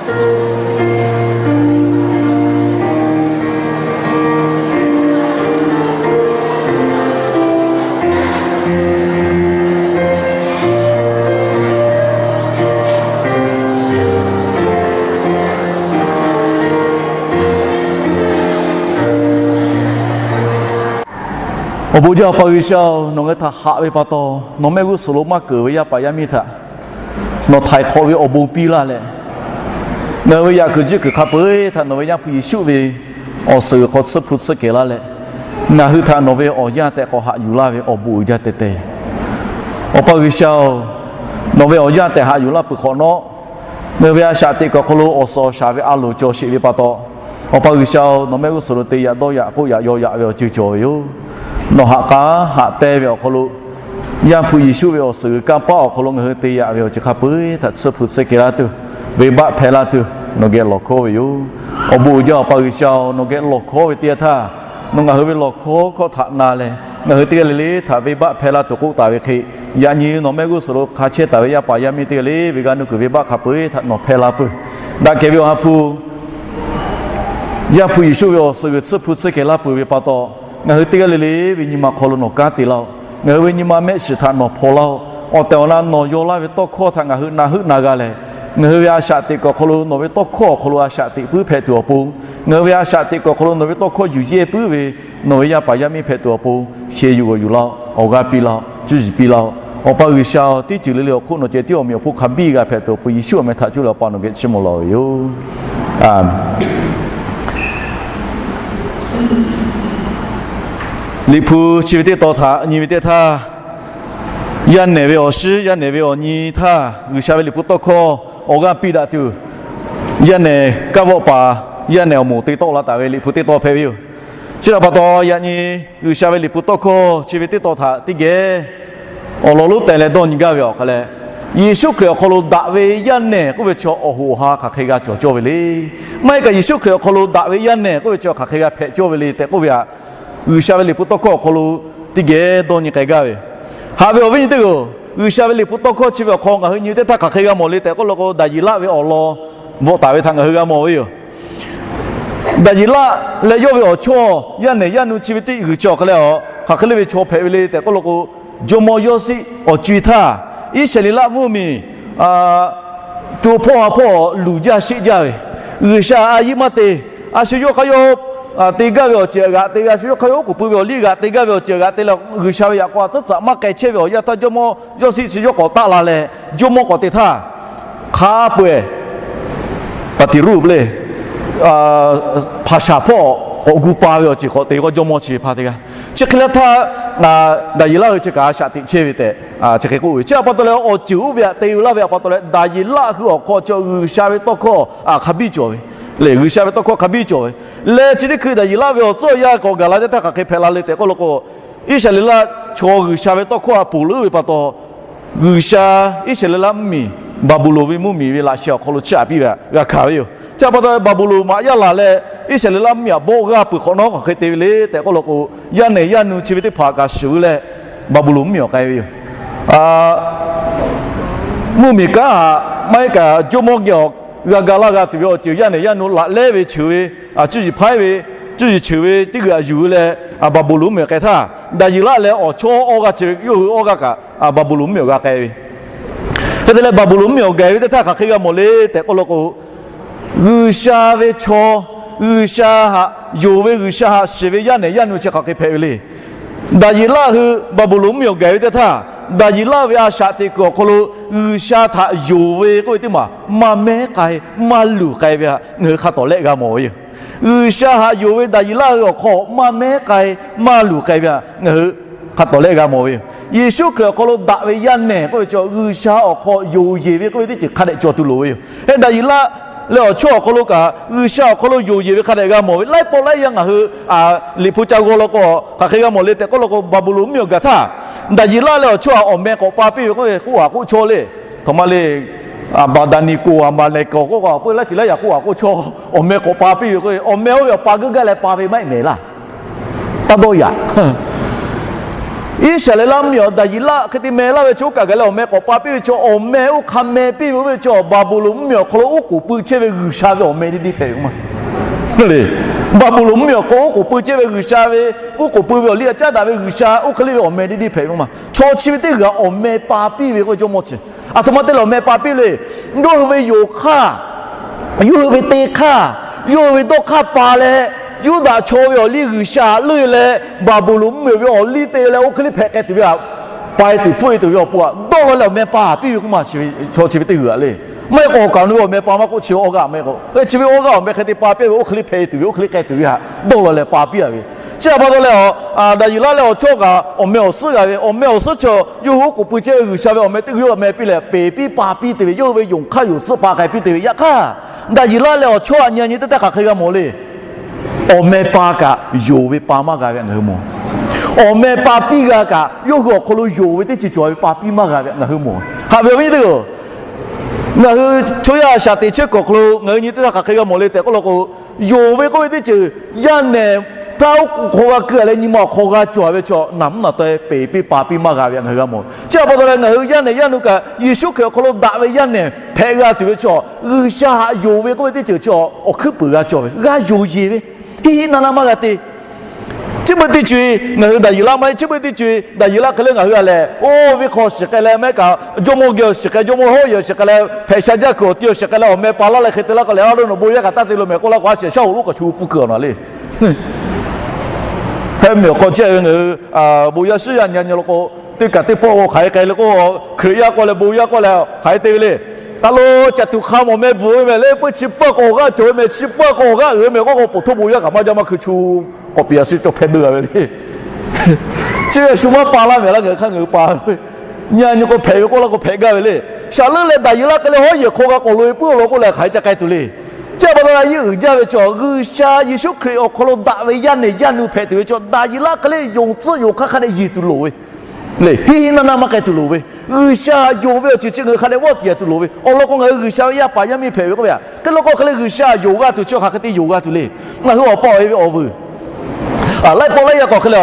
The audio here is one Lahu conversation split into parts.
Awˬ bon jaˇ Awˬ pa G'uiˬsha-oˬ, nawˬ ngaˬ hui htaꞈ haꞈ ve pa taw, nawˬ mehˆ g'uˇ suhˍ lo maˇ keunˍ ve yaˇ paˍ yaˇ miˇ htaꞈ nawˬ htaiˍ hk'awꞈ ve awˬ bon piˇ laˇ leh, ngaˬ hui ve yaꞈ kuiˬ jiˆ kuiˬ hk'a peu-eˬ htaꞈ nawˬ ve Yaˇ hpu Yeˍsuˆ ve awˬ suhˍ g'uiˬ hk'aw tsuhˇ hpu tsuhˇ kehˬ laˇ leh, ngaˬ hui htaꞈ nawˬ ve awˬ yanˇ tehꞈ k'awꞈ haꞈ yuˬ laˇ ve awˬ bon uiˍ jaˇ teh teh. Awˬ pa G'uiˬsha-oˬ, nawˬ ve awˬ yanˇ tehꞈ haꞈ yuˬ laˇ peuˬ hk'awꞈ nawˉ, ngaˬ hui ve a shaꞈ teꞈ kuiˬ awˬ hk'aw lo awˬ suhˍ awˬ shaˍ ve a loˍ cawˬ sheˍ ve pa taw, Awˬ pa G'uiˬsha-oˬ, nawˬ mehˆ g'uˇ suhˍ lo te yaꞈ dawˇ yaꞈ k'oˆ yaꞈ yaw yaꞈ ve awˬ ceuˬ cawˬ ve yoˬ. Nawˬ haꞈ k'aˉ haꞈ te ve awˬ hk'aw lo, Yaˇ hpu Yeˍsuˆ ve awˬ suhˍ g'uiˬ kanˇ paˆ awˬ hk'aw lo ngaˬ hui te yaꞈ ve awˬ ceuˬ hk'a peu-eˬ htaꞈ tsuhˇ hpu tsuhˇ kehˬ laˇ tuˬ, venˇbaˆ hpehˇ laˇ tuˬ, nawˬ geh lawˬ hkawˉ ve yoˬ. Awˬ bon uiˍ jaˇ Awˬ pa G'uiˬsha-oˬ, nawˬ geh lawˬ hkawˉ ve teˇ yanˇ htaˇ, nawˬ ngaˬ hui ve lawˬ hkawˉ hkawˇ htaꞈ na leh, ngaˬ hui teˇ g'aˇ le le htaꞈ venˇbaˆ hpehˇ laˇ tuˬ k'oˆ taˍ ve hk'e, yaꞈ nyi nawˬ mehˆ g'uˇ suhˍ lo hk'a chehˇ taˍ ve yaˇ paˍ yaˇ miˇ teˇ g'aˇ le ve g'aˇ nuˇ kuiˬ venˇbaˆ hk'a peu-eˬ htaꞈ nawˬ hpehˇ laˇ peuˬ. Daꞈ kehˬ ve Awˬ ha hpu Yaˇ hpu Yeˍsuˆ ve awˬ suhˍ g'uiˬ tsuhˇ hpu tsuhˇ kehˬ laˇ peuˬ ve pa taw, ngaˬ hui teˇ g'aˇ le le ve nyi ma hk'aw lo nawˬ kanˉ te laˇ-oˆ. Ngaˬ hui ve nyi ma mehˆ shiˍ htaꞈ nawˬ hpaw laˇ-oˆ. Awˬ tehˬ awˬ na nawˬ yaw laˇ ve tawˇ hkawˇ htaꞈ ngaˬ hui na heuˆ na g'a leh, ngaˬ hui ve a shaꞈ teꞈ kuiˬ awˬ hk'aw lo nawˬ ve tawˇ hkawˇ awˬ hk'aw lo a shaꞈ teꞈ puiˉ hpehꞈ tuˬ awˬ pon, ngaˬ hui ve a shaꞈ teꞈ kuiˬ awˬ hk'aw lo nawˬ ve tawˇ hkawˇ yuˬ yehˇ puiˉ ve nawˬ ve yaˇ paˍ yaˇ miˇ hpehꞈ tuˬ awˬ pon, sheh yuˬ g'awˬ yuˬ laˇ-oˆ. Awˬ g'aˇ piˇ laˇ-oˆ. Cuˇ yiˍ piˇ laˇ-oˆ. Awˬ pa G'uiˬsha-oˬ, teˇ ceuˬ le le awˬ hk'oˆ nawˬ ceh tiˉ awˬ meꞈ awˬ hponˇ hk'a biˇ g'a hpehꞈ tuˬ awˬ pon Yeˍsuˆ awˬ meh htaꞈ cuˇ leh Awˬ pa nawˬ geh chiˇ mvuh lawˬ ve yoˬ. Liꞈ hpu chi ve teˇ tawn htaꞈ nyi ve teˇ htaˇ, yaˇ nehˬ ve awˬ shiˉ yaˇ nehˬ ve awˬ nyi htaˇ G'uiˬsha ve liꞈ hpu tawˇ hkawˇ awˬ g'aˇ piˇ daꞈ tuˬ, yaˇ nehˬ kanˇ vawˆ paˍ yaˇ nehˬ awˬ moˍ te tawˆ la taˍ ve liꞈ hpu teˇ tawn hpehꞈ ve yoˬ. Chi htaꞈ pa taw, yaꞈ nyi G'uiˬsha ve liꞈ hpu tawˇ hkawˇ chi ve teˇ tawn htaꞈ teˇ geh awˬ lawn lonˉ teh leh dawˇ nyi gaˇ ve awˬ hk'aw leh, Yeˍsuˆ Hkriꞈ awˬ hk'aw lo daꞈ ve yaˇ nehˬ k'oˆ ve chaw awˬ hoꞈ awˬ ha hk'aˬ hk'e g'a cawˬ cawˇ ve le. Maˇ heˆ kaꞈ Yeˍsuˆ Hkriꞈ awˬ hk'aw lo daꞈ ve yaˇ nehˬ k'oˆ ve chaw hk'aˬ hk'e g'a hpehꞈ cawˇ ve le tehꞈ k'oˆ ve htaꞈ G'uiˬsha ve liꞈ hpu tawˇ hkawˇ awˬ hk'aw lo teˇ geh dawˇ nyi k'ai gaˇ ve. Haꞈ ve awˬ viˉ nyi teˇ hpaˍ-oˬ, G'uiˬsha ve liꞈ hpu tawˇ hkawˇ chi ve awˬ hk'aw ngaˬ hui nyi teˇ htaˇ hk'aˬ hk'e g'a mawˬ le tehꞈ k'oˆ law k'o, Daˍyeˍlaˆ ve awˬ lawn bvuhꞈ taˍ ve htaꞈ ngaˬ hui g'a mawˬ ve yoˬ. Daˍyeˍlaˆ leh yawˇ ve awˬ chawˇ yaˇ nehˬ yaˇ nu chi ve teˇ g'uiˬ chi awˬ hk'aw leh a hk'aˬ hk'e le ve chaw hpehꞈ ve le tehꞈ k'oˆ law k'o, jawˇmawˇ Yawˇsiˆ awˬ co-e htaˇ, Iˉsaˍreˍlaˆ mvuhˇmiˬ co hpawˇ ha hpawˇ luˬ jaˇ sheˆ jaˇ ve, G'uiˬsha a yiˇ maˇ te, a shu yawˇ hk'aˇ yawˇ te gaˇ ve awˬ ceuˬ g'aꞈ te ve, a shu yawˇ hk'aˇ yawˇ oˉ k'oˍ pui ve awˬ liˇ g'aꞈ te gaˇ ve awˬ ceuˬ g'aꞈ te leh, G'uiˬsha ve yaꞈ k'aw a tcuhˉ tcuhꞈ maˇ k'ai chehˇ ve awˬ yanˇ htaˇ jawˇmawˇ Yawˇsiˆ chi yawˇ k'awꞈ taˆ la leh, jawˇmawˇ k'awꞈ te htaˇ, hk'a peu-eˬ paˍtiˍruˆ le, hpaˍ shaˍ hpawˇ k'awꞈ gu pa ve awˬ ceuˬ k'awꞈ te k'o jawˇmawˇ chi hpa teˇ g'aˇ. Chi hk'e le htaˇ, Daˍyeˍlaˆ hui chi kaꞈ a shaꞈ teꞈ chehˇ ve tehꞈ chi hk'e k'oˆ ve. Chi htaꞈ pa taw leh awˬ ceuˬ oˇ ve htaꞈ te laˇ ve htaꞈ pa taw leh Daˍyeˍlaˆ hui awˬ hk'aw chi G'uiˬsha ve tawˇ hkawˇ hk'a biˇ cawˬ ve, lehˬ G'uiˬsha ve tawˇ hkawˇ hk'a biˇ cawˬ ve. Leh chi teˇ hkui Daˍyeˍlaˆ ve awˬ tcuhˉ awˬ yanˇ k'awꞈ gaˬ la teˇ htaˇ hk'aˬ hk'e hpehꞈ la le tehꞈ k'oˆ law k'o, Iˉsaˍreˍlaˆ chaw G'uiˬsha ve tawˇ hkawˇ htaꞈ ponˬ leuˉ ve pa taw, G'uiˬsha Iˉsaˍreˍlaˆ mvuhˇmiˬ Baˍbuˍlonˍ ve mvuhˇmiˬ ve laꞈ sheh awˬ hk'aw lo chiˇ aꞈ piˇ ve htaꞈ g'a hkanˍ ve yoˬ. Chi htaꞈ pa taw Baˍbuˍlonˍ maꞈ yaˇ laˬ leh Iˉsaˍreˍlaˆ mvuhˇmiˬ htaꞈ bawˆ g'aˇ peuˬ hk'awꞈ nawˉ hk'aˬ hk'e te ve le tehꞈ k'oˆ law k'o, yaˇ nehˬ yaˇ nu chi ve teˇ hpaˍ kaꞈ shiˍ ve leh Baˍbuˍlonˍ mvuhˇmiˬ awˬ k'ai ve yoˬ. Mvuhˇmiˬ kanˉ htaꞈ maˇ heˆ kaꞈ jawˇmawˇ geh awˬ g'a ga laˇ g'a tuˬ ve awˬ ceuˬ yaˇ nehˬ yaˇ nu laꞈ lehˉ ve cheuˬ ve, cuˇ yiˍ hpaiˉ ve, cuˇ yiˍ cheuˬ ve teˇ g'uiˬ htaꞈ yuˬ ve leh Baˍbuˍlonˍ mvuhˇmiˬ awˬ k'ai htaˇ, Daˍyeˍlaˆ leh awˬ chawˇ awˇ g'aˇ chi ve yawˇ hui awˇ g'aˇ kaꞈ Baˍbuˍlonˍ mvuhˇmiˬ awˬ g'aˇ k'ai ve. Hk'e te leh Baˍbuˍlonˍ mvuhˇmiˬ awˬ gaˬ ve teˇ htaˇ hk'aˬ hk'e g'a mawˬ le tehꞈ k'oˆ law k'o, G'uiˬsha ve chaw, G'uiˬsha htaꞈ yonˍ ve, G'uiˬsha htaꞈ shiˍ ve yaˇ nehˬ yaˇ nu chi hk'aˬ hk'e hpehꞈ ve le. Daˍyeˍlaˆ hui Baˍbuˍlonˍ mvuhˇmiˬ awˬ gaˬ ve teˇ htaˇ, Daˍyeˍlaˆ ve a shaꞈ teꞈ kuiˬ awˬ hk'aw lo G'uiˬsha htaꞈ yonˍ ve k'oˆ ve teˇ maˬ maˇ mehˉ k'ai, maˇ luˬ k'ai ve htaꞈ ngaˬ hui hk'a tawˍ lehˆ g'a mawˬ ve yoˬ. G'uiˬsha htaꞈ yonˍ ve Daˍyeˍlaˆ hui awˬ hk'aw maˇ mehˉ k'ai, maˇ luˬ k'ai ve htaꞈ ngaˬ hui hk'a tawˍ lehˆ g'a mawˬ ve yoˬ. Yeˍsuˆ Hkriꞈ awˬ hk'aw lo daꞈ ve yaˇ nehˬ k'oˆ ve chaw G'uiˬsha awˬ hk'aw yonˍ yeˬ ve k'oˆ ve teˇ ceuˬ hk'a dehꞈ cawˬ tuˬ loˍ ve yoˬ. Hk'e Daˍyeˍlaˆ leh awˬ chawˇ awˬ hk'aw lo kaꞈ G'uiˬsha awˬ hk'aw lo yonˍ yeˬ ve hk'a dehꞈ g'a mawˬ ve. Laiˉ pawˆ laiˉ yanˇ ngaˬ hui Liꞈ hpu ca g'aw law k'o hk'aˬ hk'e g'a mawˬ le tehꞈ k'oˆ law k'o, Baˍbuˍlonˍ mvuhˇmiˬ awˬ gaˬ htaˇ, Daˍyeˍlaˆ leh awˬ chawˇ htaꞈ awˬ meh k'awꞈ pa piˇ ve k'oˆ ve k'oˆ haˍ k'oˆ chawˇ le. Htaꞈ ma le, Baˍdaˍniˍkoˍ, Aˍmaˍleˍkiˍ k'oˆ k'o, a peuˬ laiˉ ceuˬ laiˉ yaꞈ k'oˆ haˍ k'oˆ chawˇ, awˬ meh k'awꞈ pa piˇ ve k'oˆ ve, awˬ meh oˇ ve awˬ pa geuˆ gaˇ leh pa ve maˇ heˆ mehˍ laˇ. Taˇ dawˇ yaꞈ. Iˉsaˍreˍlaˆ mvuhˇmiˬ awˬ Daˍyeˍlaˆ hk'e te meh laˇ ve chaw oˇ kaꞈ gaˬ leh awˬ meh k'awꞈ pa piˇ ve chaw, awˬ meh oˇ hk'a meh piˇ ve oˇ ve chaw, Baˍbuˍlonˍ mvuhˇmiˬ awˬ hk'aw lo oˉ k'oˍ pui chehˇ ve G'uiˬsha ve awˬ meh teˇ deˇ hpehꞈ ve k'o ma. Baˍbuˍlonˍ mvuhˇmiˬ awˬ hk'aw oˉ k'oˍ pui chehˇ ve G'uiˬsha ve, oˉ k'oˍ pui ve awˬ liˇ a caˉ daꞈ ve G'uiˬsha oˇ hk'e le ve awˬ meh teˇ deˇ hpehꞈ ve k'o ma. Chaw chi ve teˇ g'aˇ awˬ meh pa piˇ ve k'oˆ ve jawˇmawˇ chi, aˬ htoꞈ ma te leh awˬ meh pa piˇ le. Yawˇ hui ve yonˍ hk'aˇ, yawˇ hui ve te hk'aˇ, yawˇ hui ve dawˇ hk'aˇ pa leh, Yuˇdaꞈ chaw ve awˬ liˇ G'uiˬsha leuˆ leh, Baˍbuˍlonˍ mvuhˇmiˬ ve awˬ liˇ te leh oˇ hk'e le hpehꞈ k'ai tuˬ ve htaꞈ, pa e tuˬ hpfuhˆ e tuˬ ve awˬ pon htaꞈ dawˇ law leh awˬ meh pa piˇ ve k'oˆ ma. Chaw chi ve teˇ g'aˇ le. Maˇ heˆ k'o awˬ kaˍ awˬ nu ve awˬ meh pa maˇ k'oˆ, chi ve awˇ g'aˇ awˬ meh hk'e te pa piˇ ve oˇ hk'e le hpehꞈ e tuˬ ve, oˇ hk'e le k'ai tuˬ ve htaꞈ dawˇ law leh pa piˇ a ve. Chi htaꞈ pa taw leh, Daˍyeˍlaˆ leh awˬ chawˇ kaꞈ awˬ meh awˬ suhˉ g'a ve, awˬ meh awˬ suhˉ chaw yawˇ hui oˉ k'oˍ pui chehˇ ve G'uiˬsha ve awˬ meh teˇ g'uiˬ awˬ meh piˇ leh peˍ piˇ pa piˇ te ve, yawˇ hui ve yonˍ hk'aˇ yonˍ tcuhˆ pa k'ai piˇ te ve. Yaꞈ hk'aˇ, Daˍyeˍlaˆ leh awˬ chawˇ a nyi a nyi teˇ htaˇ hk'aˬ hk'e g'a mawˬ le. Awˬ meh pa kaꞈ yonˍ ve pa maˇ g'a ve htaꞈ ngaˬ hui mawˬ. Awˬ meh pa piˇ g'a kaꞈ yawˇ hui awˬ hk'aw lo yonˍ ve teˇ ceuˬ cawˬ ve pa piˇ maˇ g'a ve htaꞈ ngaˬ hui mawˬ. Haꞈ ve awˬ viˉ nyi teˇ hpaˍ-oˬ, ngaˬ hui chaw yaˇ a shaꞈ teꞈ chehˇ kuiˬ awˬ hk'aw lo ngaˬ hui nyi teˇ htaˇ hk'aˬ hk'e g'a mawˬ le tehꞈ k'oˆ law k'o, yonˍ ve k'oˆ ve teˇ ceuˬ yaˇ nehˬ htaˇ oˉ k'oˍ hk'aw g'a keu a leh nyi ma awˬ hk'aw g'a cawˬ ve chaw naˍ mvuhˇ naˍ taweh peˍ piˇ pa piˇ maˇ g'a ve htaꞈ ngaˬ hui g'a mawˬ. Chi htaꞈ pa taw leh ngaˬ hui yaˇ nehˬ yaˇ nu kaꞈ Yeˍsuˆ Hkriꞈ awˬ hk'aw lo daꞈ ve yaˇ nehˬ hpehꞈ g'a tuˬ ve chaw, G'uiˬsha htaꞈ yonˍ ve k'oˆ ve teˇ ceuˬ chi awˬ hkuiˉ puiˍ g'a cawˬ ve, g'a yonˍ yeˬ ve, hiˆ hiˆ naˆ naˆ maˇ g'a te. Chi beuꞈ teˇ ceuˬ ngaˬ hui Daˍyeˍlaˆ maˇ heˆ, chi beuꞈ teˇ ceuˬ Daˍyeˍlaˆ hk'e le ngaˬ hui a lehˬ, oˇ ve hk'aw shiˍ k'ai leh mehˉ kaꞈ jawˇmawˇ geh awˬ shiˍ k'ai, jawˇmawˇ hawˉ yehˬ awˬ shiˍ k'ai leh, hpehꞈ sha jaˇ kuiˬ awˬ ti awˬ shiˍ k'ai leh awˬ meh pa laˇ leh hk'e te laˇ k'o leh, a loˇ nawˬ bon yaˇ kaꞈ taˇ te lo mehˍ k'oˆ laˇ k'o, a shehˍ shaˉ hoꞈ lonˉ k'awꞈ shu pfuhˇ kuiˬ awˬ naˍ le. Hk'e meh awˬ hk'aw chehˇ ve ngaˬ hui bon yaˇ shiˉ yaˇ nyi nyi law k'o, teˇ kaꞈ teˇ pawˆ k'o hk'aˬ hk'e k'ai le k'o, Hkriꞈ yaˇ k'oˆ leh bon yaˇ k'oˆ leh hk'aˬ hk'e te ve le. A lo, caˬ tuˬ hk'a mawˬ meh bvuhꞈ ve mehˍ le, puiˉ chi pfuhˇ k'awꞈ awˬ g'aˇ cawˬ ve mehˍ, chi pfuhˇ k'awꞈ awˬ g'aˇ uiˍ ve mehˍ k'oˆ k'o, poˬ htoˇ bon yaˇ kaꞈ maˇ jaˇ maˇ hkui chu k'awꞈ piˍ a shu cawˬ hpehˇ deuˇ a ve le. Chi ve a shu maˇ pa laˇ mehˍ laˇ ngaˬ hui hk'aˇ ngaˬ hui pa ve. Nyi a nyi k'o hpehꞈ ve k'oˆ laˇ k'o hpehꞈ gaˇ ve le. Shaˍ leuˆ leh Daˍyeˍlaˆ hk'e le hawˉ yehˬ hk'aw g'a k'awꞈ loꞈ e puiˉ awˬ lawn k'oˆ leh hk'aˬ hk'e ca k'ai tuˬ le. Chi htaꞈ pa taw leh a yeˇ uiˍ jaˇ ve chaw, G'uiˬsha Yeˍsuˆ Hkriꞈ awˬ hk'aw lo daꞈ ve yaˇ nehˬ yaˇ nu hpehꞈ tuˬ ve chaw, Daˍyeˍlaˆ hk'e le yonˍ tcuhˆ yonˍ hk'aˇ hk'a dehꞈ yeˬ tuˬ loˍ ve le. Hiˆ hiˆ naˆ naˆ maˇ k'ai tuˬ loˍ ve, G'uiˬsha yonˍ ve awˬ ceuˬ chi ngaˬ hui hk'a dehꞈ vawˆ tiˍ a tuˬ loˍ ve awˬ lawn k'o, ngaˬ hui G'uiˬsha ve yaˇ paˍ yaˇ miˇ hpehꞈ ve k'oˆ ve a hk'e law k'o hk'e le G'uiˬsha yonˍ g'a tuˬ chi hk'aˬ hk'e te yonˍ g'a tuˬ le. Ngaˬ hui awˬ pa awˬ e ve awˬ vuiˬ laiˉ pawˆ laiˉ yaˇ k'awꞈ hk'e le,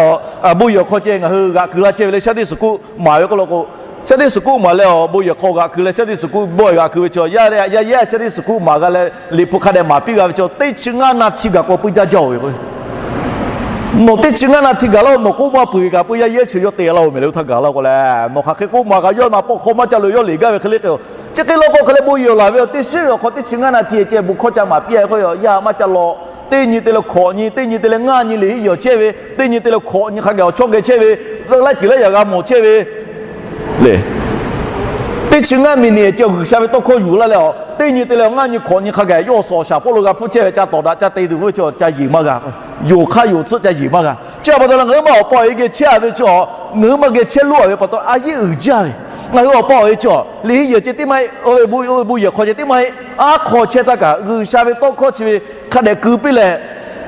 bon yehˬ hk'aw ceh ngaˬ hui g'aꞈ keu la ceh ve le. Sunday school maˍ ve k'oˆ law k'o, Sunday school maˍ leh awˬ bon yehˬ hk'aw g'aꞈ keu leh Sunday school bawehˬ g'aꞈ keu ve chaw, yaˇ yaˇ Sunday school maˍ g'a leh Liꞈ hpu hk'a dehꞈ maˍ piˇ g'a ve chaw, teˇ chi ngaˇ naˍ hti gaˬ k'awꞈ peu jaˇ jaˇ-oˬ ve k'o, nawˬ teˇ chi ngaˇ naˍ hti gaˬ laˇ-oˬ, nawˬ k'oˆ maˇ peuˬ ve kaꞈ peu yaˇ yehˇ chi yawˇ te laˇ-oˬ mehˍ le, oˇ htaˇ gaˬ laˇ k'o leh, nawˬ hk'aˬ hk'e k'oˆ maˍ kaꞈ yawˇ naˍ pawˆ hk'aw maˇ ca loꞈ yawˇ leˬ gaˇ ve hk'e le k'o, chi hk'e law k'o hk'e leh bon yehˬ laˬ ve awˬ teˇ shiˉ ve awˬ hk'aw teˇ chi ngaˇ naˍ hti ceh bon hkawˇ ca maˍ piˇ a k'o, yaˇ maˇ ca law. Teˇ nyi te leh hkawꞈ nyi, teˇ nyi te leh ngaˇ nyi leˬ heˆ yehˬ chehˇ ve, teˇ nyi te leh hkawꞈ nyi hk'a gaˬ awˬ chawˇ geh chehˇ ve, laiˉ ceuˬ laiˉ yaꞈ g'a mawˬ chehˇ ve le. Teˇ chi ngaˇ miˬniꞈ ceh G'uiˬsha ve tawˇ hkawˇ yuˬ laˇ leh, teˇ nyi te leh ngaˇ nyi hkawꞈ nyi hk'a gaˬ yawˇ awˬ suhˍ awˬ shaˍ hpawˇ lo g'a hpfuhˇ chehˇ ve, ca tawˍ daꞈ ca te tuˬ ve chaw ca yeˬ maˇ g'a. Yonˍ hk'aˇ yonˍ tcuhˆ ca yeˬ maˇ g'a. Chi htaꞈ pa taw leh ngaˬ hui maˇ awˬ pa awˬ e geh chehˇ a ve chaw, ngaˬ hui maˇ geh chehˇ loˉ a ve pa taw a yeˇ uiˍ jaˇ ve. Ngaˬ hui awˬ pa awˬ e chaw leˬ heˆ yehˬ ceh teˇ maˇ heˆ, bon yehˬ hk'aw ceh teˇ maˇ heˆ, aˉ hk'aw chehˇ htaˇ kaꞈ G'uiˬsha ve tawˇ hkawˇ chi ve hk'a dehꞈ keu piˇ leh,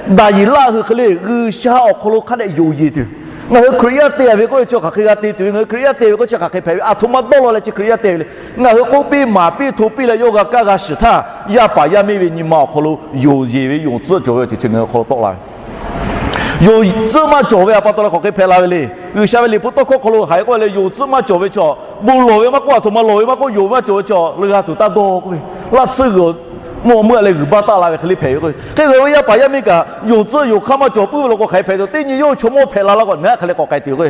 Daˍyeˍlaˆ hui hk'e le G'uiˬsha awˬ hk'aw lo hk'a dehꞈ yonˍ yeˬ tuˬ. Ngaˬ hui Hkriꞈ yaˇ te a ve k'oˆ ve chi hk'aˬ hk'e g'a te tuˬ ve, ngaˬ hui Hkriꞈ yaˇ te ve k'oˆ chi hk'aˬ hk'e hpehꞈ ve, aˬ htoꞈ ma dawˇ law leh chi Hkriꞈ yaˇ te ve le. Ngaˬ hui k'oˆ piˇ maˍ piˇ hto piˇ leh yawˇ g'a kaˇ g'a shiˍ htaˇ, yaˇ paˍ yaˇ miˇ ve nyi ma awˬ hk'aw lo yonˍ yeˬ ve yonˍ tcuhˆ cawˬ ve awˬ ceuˬ chi ngaˬ hui awˬ hk'aw lo tawˆ la ve. Yonˍ tcuhˆ maˇ cawˬ ve a pa taw leh hk'aˬ hk'e hpehꞈ la ve le. G'uiˬsha ve Liꞈ hpu tawˇ hkawˇ hk'aw lo hk'aˬ hk'e k'oˆ leh, yonˍ tcuhˆ maˇ cawˬ ve chaw, bon lawˬ ve maˇ k'oˆ, aˬ htoꞈ ma lawˬ ve maˇ k'oˆ, yonˍ maˇ cawˬ ve chaw leuˬ g'a tuˬ taˇ dawˇ k'oˆ ve, laˇ tsuhˇ g'uiˬ mvuhˇ mvuhˇ leh g'uiˬ baˇ taˆ la ve hk'e le hpehꞈ ve k'o, hk'e g'uiˬ ve yaˇ paˍ yaˇ miˇ kaꞈ yonˍ tcuhˆ yonˍ hk'aˇ maˇ cawˬ puiˉ ve law k'o hk'aˬ hk'e hpehꞈ tuˬ, teˇ nyi yawˇ hui chaw mawˇ hpehꞈ la laˇ k'o, ngaˬ hui hk'e leh k'awꞈ k'ai tuˬ k'o,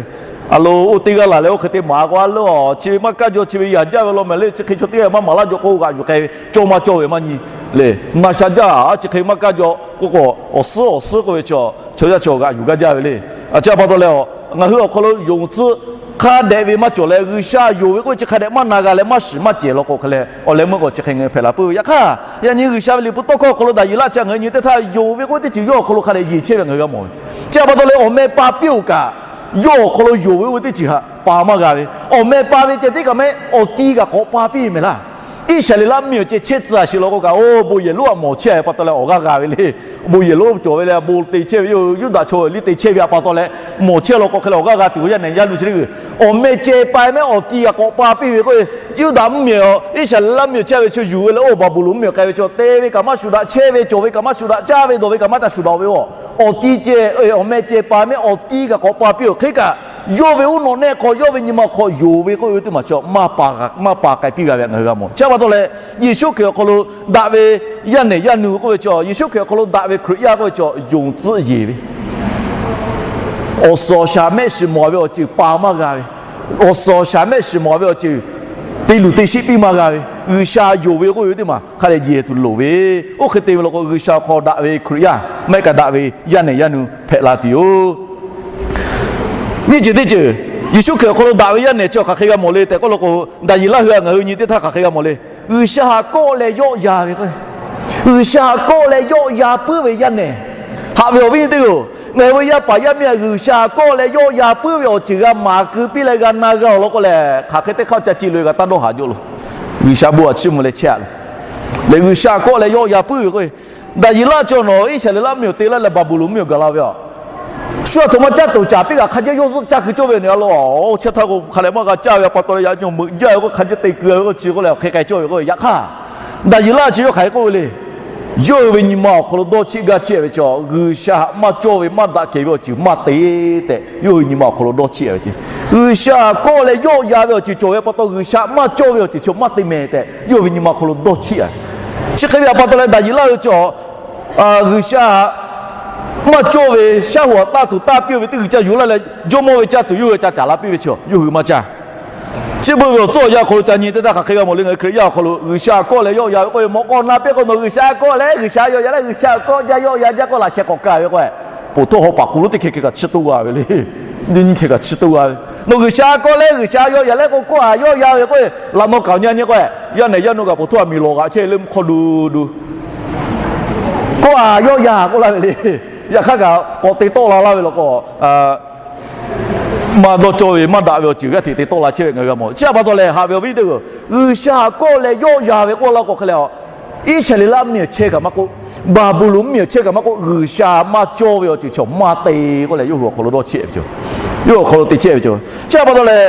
a lo oˇ teˇ g'aˇ laˬ leh oˇ hk'e te maˍ k'o, a lo chi ve maˇ kaˇ jaw, chi ve yaꞈ jaˇ ve law mehˍ le, chi hk'e chaw teˇ g'aˇ maˇ maˍ laˇ jaw k'o, g'aꞈ yuˬ k'ai ve, cawˇ maˇ cawˇ ve maˇ nyi le. Naˬ sha jaˇ, chi hk'e maˇ kaˇ jaw k'oˆ k'o, awˬ suhˉ awˬ suhˉ k'oˆ ve chaw, chaw yaˇ chaw g'aꞈ yuˬ gaˇ jaˇ ve le. A chi a pa taw leh, ngaˬ hui awˬ hk'aw lo yonˍ tcuhˆ hk'a dehꞈ ve maˇ cawˬ leh, G'uiˬsha yonˍ ve k'oˆ ve chi hk'a dehꞈ maˇ na g'a leh maˇ shiˍ maˇ cehˬ law k'o hk'e leh, awˬ leh meuˇ k'awꞈ chi hk'e ngaˬ hui hpehꞈ la puiˉ ve. Yaꞈ hk'aˇ, yaꞈ nyi G'uiˬsha ve Liꞈ hpu tawˇ hkawˇ awˬ hk'aw lo Daˍyeˍlaˆ chi ngaˬ hui nyi teˇ htaˇ, yonˍ ve k'oˆ ve teˇ ceuˬ yawˇ awˬ hk'aw lo hk'a dehꞈ yeˬ chehˇ ve ngaˬ hui g'a mawˬ ve. Chi a pa taw leh awˬ meh pa piˇ-oˬ kaꞈ, yawˇ awˬ hk'aw lo yonˍ ve oˇ ve teˇ ceuˬ htaꞈ pa maˇ g'a ve, awˬ meh pa ve ceh tiˉ kaꞈ mehˆ awˬ ti kaꞈ k'awꞈ pa piˇ mehˍ laˇ. Iˉsaˍreˍlaˆ mvuhˇmiˬ awˬ ceh chehˇ tcuh a sheˍ law k'o kaꞈ, oˇ bon yehˬ lonˉ a mawˬ chehˇ ve pa taw leh awˬ g'aˇ g'a ve le. Bon yehˬ lonˉ cawˬ ve leh bon te chehˇ ve, Yuˇdaꞈ chaw liˇ te chehˇ ve a pa taw leh, mawˬ chehˇ law k'o hk'e leh awˬ g'aˇ g'a tuˬ k'o, yaˇ nehˬ yaˇ nu chi teˇ g'uiˬ awˬ meh ceh pa mehˆ awˬ ti kaꞈ k'awꞈ pa piˇ ve k'o, Yuˇdaꞈ mvuhˇmiˬ Iˉsaˍreˍlaˆ mvuhˇmiˬ chehˇ ve chi yuˬ ve leh, oˇ Baˍbuˍlonˍ mvuhˇmiˬ k'ai ve chi te ve kaꞈ maˇ shuˍ daꞈ, chehˇ ve cawˬ ve kaꞈ maˇ shuˍ daꞈ, caˇ ve dawˬ ve kaꞈ maˇ ca shuˍ daꞈ ve, awˬ ti ceh awˬ meh ceh pa mehˆ awˬ ti kaꞈ k'awꞈ pa piˇ-oˬ hk'e kaꞈ, Yawˇ ve uˉ nawꞈ nehˆ hk'aw, yawˇ ve nyi ma hk'aw yonˍ ve k'oˆ ve teˇ maˬ chi maˇ pa k'ai piˇ g'a ve ngaˬ hui g'a mawˬ. Chi pa taw leh, Yeˍsuˆ Hkriꞈ awˬ hk'aw lo daꞈ ve yaˇ nehˬ yaˇ nu k'oˆ ve chi, Yeˍsuˆ Hkriꞈ awˬ hk'aw lo daꞈ ve Hkriꞈ yaˇ k'oˆ ve chi, yonˍ tcuhˆ yeˬ ve, awˬ suhˍ awˬ shaˍ mehˆ shiˍ mawˬ ve awˬ ceuˬ pa maˇ g'a ve, awˬ suhˍ awˬ shaˍ mehˆ shiˍ mawˬ ve awˬ ceuˬ te luˬ te sheˆ piˇ maˇ g'a ve, G'uiˬsha yonˍ ve k'oˆ ve teˇ maˬ hk'a dehꞈ yehˬ tuˬ loˍ ve, oˇ hk'e te ve law k'o, G'uiˬsha awˬ hk'aw daꞈ ve Hkriꞈ yaˇ maˇ heˆ kaꞈ daꞈ ve yaˇ nehˬ yaˇ nu hpehꞈ la tuˬ yoˬ. Nyiˇ ceuˬ teˇ ceuˬ, Yeˍsuˆ Hkriꞈ awˬ hk'aw lo daꞈ ve yaˇ nehˬ chi hk'aˬ hk'e g'a mawˬ le tehꞈ k'oˆ law k'o, Daˍyeˍlaˆ hui htaꞈ ngaˬ hui nyi teˇ htaˇ hk'aˬ hk'e g'a mawˬ le. G'uiˬsha htaꞈ kawˆ leh yawˆ yan ve k'o, G'uiˬsha htaꞈ kawˆ leh yawˆ yan puiˉ ve yaˇ nehˬ, haꞈ ve awˬ viˉ nyi teˇ hpaˍ-oˬ, ngaˬ hui ve yaˇ paˍ yaˇ miˇ htaꞈ G'uiˬsha htaꞈ kawˆ leh yawˆ yan puiˉ ve awˬ ceuˬ g'a maˍ keu piˇ leh g'a na g'a awˬ lawn k'o lehˬ, hk'aˬ hk'e teˇ hk'aˇ ca ci loꞈ e g'a taˇ dawˇ haˍ jaw lo. G'uiˬsha bon htaꞈ chiˇ mvuh leh chehˇ a lo. Lehˬ G'uiˬsha htaꞈ kawˆ leh yawˆ yan puiˉ ve k'o, Daˍyeˍlaˆ chi nawˬ Iˉsaˍreˍlaˆ mvuhˇmiˬ awˬ te laˇ leh Baˍbuˍlonˍ mvuhˇmiˬ awˬ gaˬ la ve a. Shu aˬ htoꞈ ma caˇ tuˬ caˍ piˇ kaꞈ hk'a jehˇ yawˇ zuhˆ caˇ keu cawˇ ve a lo. Chi htaˇ k'o hk'a leh maˇ g'a caˇ ve a pa taw leh yaꞈ nyi meuꞈ jaˇ ve k'o hk'a jehˇ te keu ve k'o chi k'oˆ leh awˬ hk'e k'ai cawˇ ve k'o, yaꞈ hk'aˇ Daˍyeˍlaˆ chi yawˇ hk'aˬ hk'e k'oˆ ve le. Yawˇ hui ve nyi ma awˬ hk'aw lo dawˇ cheˆ gaˇ chehˇ ve chi, G'uiˬsha htaꞈ maˇ cawˇ ve maˇ daꞈ kehˬ ve awˬ ceuˬ maˇ te tehꞈ yawˇ hui nyi ma awˬ hk'aw lo dawˇ cheˆ ve ce. G'uiˬsha htaꞈ kawˆ leh yawˆ yan ve awˬ ceuˬ cawˬ ve pa taw G'uiˬsha maˇ cawˇ ve awˬ ceuˬ chi maˇ te mehˍ tehꞈ yawˇ hui ve nyi ma awˬ hk'aw lo dawˇ cheˆ a. Chi hk'e ve a pa taw leh Daˍyeˍlaˆ hui chi G'uiˬsha maˇ cawˇ ve shaˉ hoꞈ taˇ tuˬ taˇ piˇ ve teˇ g'uiˬ ca yuˬ laˇ leh, jawˇmawˇ ve caˇ tuˬ yawˇ hui ca caˍ la piˇ ve chi yawˇ hui maˇ caˇ. Chi beuꞈ ve awˬ tcuhˉ awˬ yanˇ awˬ hk'aw lo ca nyi teˇ htaˇ hk'aˬ hk'e g'a mawˬ le, ngaˬ hui Hkriꞈ yaˇ awˬ hk'aw lo G'uiˬsha htaꞈ kawˆ leh yawˆ yan ve k'oˆ ve mawꞈ k'aw na piˇ k'o, nawˬ G'uiˬsha htaꞈ kawˆ leh G'uiˬsha yawˆ yan leh G'uiˬsha htaꞈ kawˆ jaˇ yawˆ yan jaˇ k'oˆ laꞈ sheh k'awꞈ ka ve k'o, poˬ htaˇ haw paˍ k'oˍ lonˉ teˇ hkeh hkeh kaꞈ chiˇ toˇ g'a ve le. Nyi nyi hkeh kaꞈ chiˇ toˇ g'a ve. Nawˬ G'uiˬsha htaꞈ kawˆ leh G'uiˬsha yawˆ yan leh k'o, kawˆ a yawˆ yan ve k'o, laꞈ naw kaoˬ nyi nyi k'o, yaˇ nehˬ yaˇ nu kaꞈ poˬ htaˇ a miˬ lawˬ g'aꞈ chehˇ leh mvuhˇ hk'aw du du kawˆ a yawˆ yan k'oˆ laˇ ve le. Yaꞈ hk'aˇ kaꞈ k'awꞈ te tawˆ la laˇ ve law k'o, maˇ dawˇ cawˇ ve maˇ daꞈ ve awˬ ceuˬ g'aˇ hteꞈ te tawˆ la chehˇ ve ngaˬ hui g'a mawˬ. Chi a pa taw leh haꞈ ve awˬ viˉ teˇ g'aˇ, G'uiˬsha htaꞈ kawˆ leh yawˆ yan ve k'oˆ laˇ k'o hk'e leh a, Iˉsaˍreˍlaˆ mvuhˇmiˬ awˬ chehˇ kaꞈ maˇ k'oˆ, Baˍbuˍlonˍ mvuhˇmiˬ awˬ chehˇ kaꞈ maˇ k'oˆ, G'uiˬsha maˇ cawˇ ve awˬ ceuˬ chi maˇ te k'oˆ leh yawˇ hui awˬ hk'aw lo dawˇ cheˆ ve cawˬ. Yawˇ hui awˬ hk'aw lo te chehˇ ve cawˬ. Chi a pa taw leh,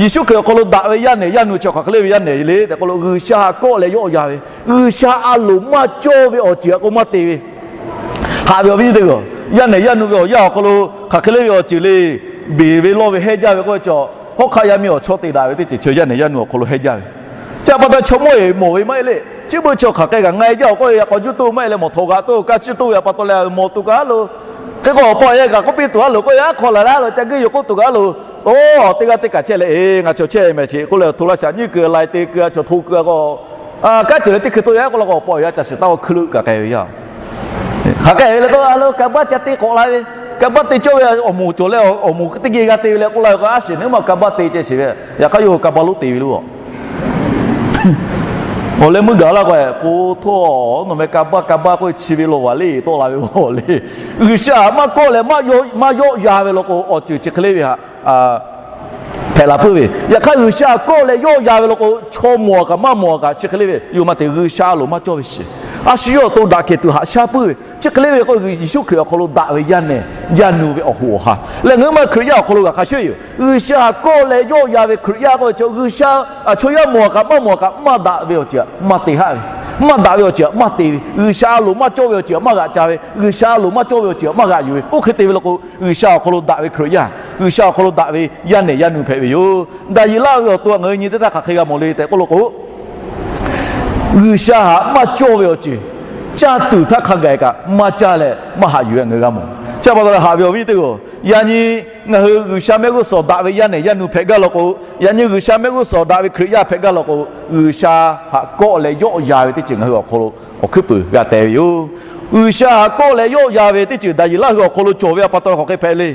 Yeˍsuˆ Hkriꞈ awˬ hk'aw lo daꞈ ve yaˇ nehˬ yaˇ nu chi hk'aˬ hk'e le ve yaˇ nehˬ le tehꞈ k'oˆ lo, G'uiˬsha htaꞈ kawˆ leh yawˆ yan ve, G'uiˬsha a loˍ maˇ cawˇ ve awˬ ceuˬ a k'o maˇ te ve, haꞈ ve awˬ viˉ teˇ g'aˇ, yaˇ nehˬ yaˇ nu ve awˬ yanˇ awˬ hk'aw lo hk'aˬ hk'e le ve awˬ ceuˬ le, beˬ ve lawˇ ve hehnˇ jaˇ ve k'oˆ ve chi, hawˉ hk'aˆ yaˇ miˇ awˬ chawˇ te daꞈ ve teˇ ceuˬ chi yaˇ nehˬ yaˇ nu awˬ hk'aw lo hehnˇ jaˇ ve. Chi a pa taw chaw mawˇ eˬ mawˬ ve maˇ heˆ le. Chi beuꞈ chi hk'aˬ hk'e kaꞈ nga e jaˇ awˬ k'oˆ ve, yaꞈ k'aw juˇ toˇ maˇ heˆ leh mawˬ htaw g'aꞈ toˇ, kaˇ ciˇ toˇ ve a pa taw leh mawˬ tuˬ kaꞈ a lo, hk'e k'o awˬ pa awˬ e kaꞈ k'oˆ piˇ tuˬ a lo k'oˆ ve, aˉ hk'aw laˬ leh a lo ca guˇ yoˬ k'oˆ tuˬ kaꞈ a lo, oˇ teˇ g'aˇ teˇ kaꞈ chehˇ leh, eˬ ngaˬ chaw chehˇ mehˍ chi k'oˆ leh awˬ hto laˇ shaꞈ nyiˇ keu lai te keu a chaw hto keu a k'o, kanˉ ceuˬ leh teˇ hkui toˇ yaˇ k'oˆ la k'o, awˬ pa awˬ e a caˬ shiˍ taˇ k'o hkui leuˆ kaꞈ k'ai ve yaˇ. Hk'aˬ hk'e le k'o, a lo kanˇ baˆ ca te k'awꞈ la ve, kanˇ baˆ te cawˇ ve awˬ moˍ cawˬ leh awˬ moˍ teˇ geh g'a te ve leh k'oˆ la ve k'o, a shiˍ neˉ ma kanˇ baˆ te ceh shiˍ ve, yaꞈ hk'aˇ yawˇ hui kanˇ baˆ lonˉ te ve lo. Awˬ leh meuˇ gaˬ laˇ k'o, po htawˇ nawˬ meh kanˇ baˆ kanˇ baˆ k'oˆ ve chi ve lawˬ vaˬ le tawˆ la ve awˬ le. G'uiˬsha htaꞈ maˇ kawˆ leh maˇ yawˆ yan ve law k'o, awˬ ceuˬ chi hk'e le ve htaꞈ hpehꞈ la puiˉ ve. Yaꞈ hk'aˇ G'uiˬsha htaꞈ kawˆ leh yawˆ yan ve law k'o, chaw mawˬ kaꞈ maˇ mawˬ kaꞈ chi hk'e le ve yoˬ. Maˇ te G'uiˬsha a loˍ maˇ cawˇ ve shiˍ. A shu yawˇ awˬ to daꞈ kehˬ tuˬ haꞈ shaˉ puiˉ ve. Chi hk'e le ve k'o, Yeˍsuˆ Hkriꞈ awˬ hk'aw lo daꞈ ve yaˇ nehˬ yaˇ nu ve awˬ hoꞈ awˬ ha lehˬ, ngaˬ hui ma Hkriꞈ yaˇ awˬ hk'aw lo g'a hk'a shuˍ yoˬ. G'uiˬsha htaꞈ kawˆ leh yawˆ yan ve Hkriꞈ yaˇ k'oˆ ve chi, G'uiˬsha chaw yaˇ mawˬ kaꞈ maˇ mawˬ kaꞈ maˇ daꞈ ve awˬ ceuˬ maˇ te haˆ ve, maˇ daꞈ ve awˬ ceuˬ maˇ te ve, G'uiˬsha a loˍ maˇ cawˇ ve awˬ ceuˬ maˇ g'aꞈ ca ve, G'uiˬsha a loˍ maˇ cawˇ ve awˬ ceuˬ maˇ g'aꞈ yuˬ ve, oˇ hk'e te ve law k'o, G'uiˬsha awˬ hk'aw lo daꞈ ve Hkriꞈ yaˇ, G'uiˬsha awˬ hk'aw lo daꞈ ve yaˇ nehˬ yaˇ nu hpehꞈ ve yoˬ. Daˍyeˍlaˆ ve awˬ to ngaˬ hui nyi teˇ htaˇ hk'aˬ hk'e g'a mawˬ le tehꞈ k'oˆ law k'o, G'uiˬsha htaꞈ maˇ cawˇ ve awˬ ceuˬ caˇ tuˬ htaˇ hk'a gaˬ kaꞈ maˇ caˇ leh maˇ haꞈ yuˬ ve ngaˬ hui g'a mawˬ. Chi a pa taw leh haꞈ ve awˬ viˉ teˇ g'aˇ, yaꞈ nyi ngaˬ hui G'uiˬsha mehˆ g'uˇ suhˍ daꞈ ve yaˇ nehˬ yaˇ nu hpehꞈ gaˇ law k'o, yaꞈ nyi G'uiˬsha mehˆ g'uˇ suhˍ daꞈ ve Hkriꞈ yaˇ hpehꞈ gaˇ law k'o, G'uiˬsha htaꞈ kawˆ leh yawˆ yan ve teˇ ceuˬ ngaˬ hui awˬ hk'aw lo awˬ hkuiˉ puiˍ g'a teh ve yoˬ. G'uiˬsha htaꞈ kawˆ leh yawˆ yan ve teˇ ceuˬ Daˍyeˍlaˆ hui awˬ hk'aw lo cawˬ ve a pa taw leh hk'aˬ hk'e hpehꞈ le.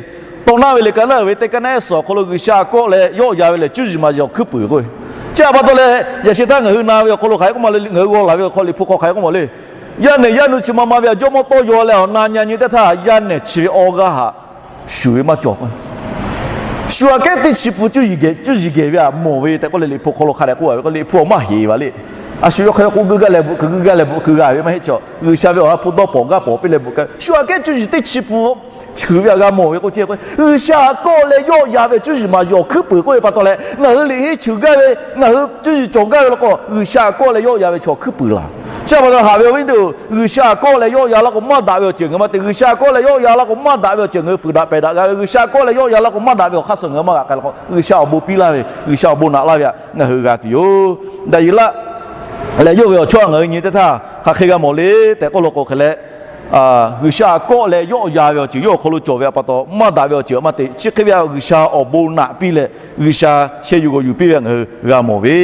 Tawˇ naˆ ve liꞈ ka naˆ uiˍ ve teˇ ka naˆ ehˉ suhˍ awˬ hk'aw lo G'uiˬsha htaꞈ kawˆ leh yawˆ yan ve lehˬ, cuˇ yiˍ maˍ yiˍ awˬ hkuiˉ puiˍ k'oˆ ve. Chi a pa taw leh yaꞈ sheh htaˇ ngaˬ hui na ve awˬ hk'aw lo hk'aˬ hk'e k'oˆ ma le, ngaˬ hui g'aw laˬ ve awˬ hk'aw Liꞈ hpu hk'aw hk'aˬ hk'e k'oˆ ma le. Yaˇ nehˬ yaˇ nu chi ma ma ve a jawˇmawˇ tawˇ yaw leh awˬ na nyi nyi teˇ htaˇ, yaˇ nehˬ chi ve awˇ g'aˇ htaꞈ shuˍ ve maˇ cawˬ k'o, shu aꞈ kehˉ teˇ chi pun cuˇ yiˍ gehˬ ve htaꞈ mawˬ ve tehꞈ k'oˆ leh Liꞈ hpu hk'aw lo hk'a dehꞈ k'oˆ a ve k'o, Liꞈ hpu awˬ maˇ heˍ ve le. A shu yawˇ hk'aˇ yawˇ k'oˆ g'uiˇ gaˇ leh bvuhꞈ keu g'uiˇ gaˇ leh bvuhꞈ keu g'a ve maˇ heˆ. Chaw G'uiˬsha ve awˬ ha hpu dawˇ pawˍ gaˇ pawˍ piˇ leh bvuhꞈ keu, shu aꞈ kehˉ cuˇ yiˍ teˇ chi pun cheuˬ ve htaꞈ g'a mawˬ ve k'o, chi k'o G'uiˬsha htaꞈ kawˆ leh yawˆ yan ve cuˇ yiˍ maˍ yawˬ hkuiˉ puiˍ k'oˆ ve pa taw leh, ngaˬ hui liꞈ henˇ cheuˬ gaˇ ve, ngaˬ hui cuˇ yiˍ cawˬ gaˇ ve law k'o, G'uiˬsha htaꞈ kawˆ leh yawˆ yan ve chaw hkuiˉ puiˍ laˬ. Chi pa taw haꞈ ve awˬ viˉ nyi teˇ-oˬ, G'uiˬsha htaꞈ kawˆ leh yawˆ yan laˇ k'o maˇ daꞈ ve awˬ ceuˬ ngaˬ hui maˇ te. G'uiˬsha htaꞈ kawˆ leh yawˆ yan laˇ k'o maˇ daꞈ ve awˬ ceuˬ ngaˬ hui fuiˍ daꞈ pehˬ daꞈ g'a ve. G'uiˬsha htaꞈ kawˆ leh yawˆ yan laˇ k'o maˇ daꞈ ve awˬ hk'aˇ suh ngaˬ hui maˇ g'a k'ai law k'o, G'uiˬsha awˬ bon piˇ laˇ ve, G'uiˬsha awˬ bon naꞈ laˇ ve htaꞈ ngaˬ hui g'a tuˬ yoˬ. Daˍyeˍlaˆ lehˬ yawˇ ve awˬ chawˇ ngaˬ hui nyi teˇ htaˇ hk'aˬ hk'e g'a mawˬ le tehꞈ k'oˆ law k'o hk'e leh, G'uiˬsha htaꞈ kawˆ leh yawˆ yan ve awˬ ceuˬ yawˇ awˬ hk'aw lo cawˬ ve pa taw, maˇ daꞈ ve awˬ ceuˬ maˇ te. Chi hk'e ve htaꞈ G'uiˬsha awˬ bon naꞈ piˇ leh, G'uiˬsha sheh yuˬ g'awˬ yuˬ piˇ ve htaꞈ ngaˬ hui g'a mawˬ ve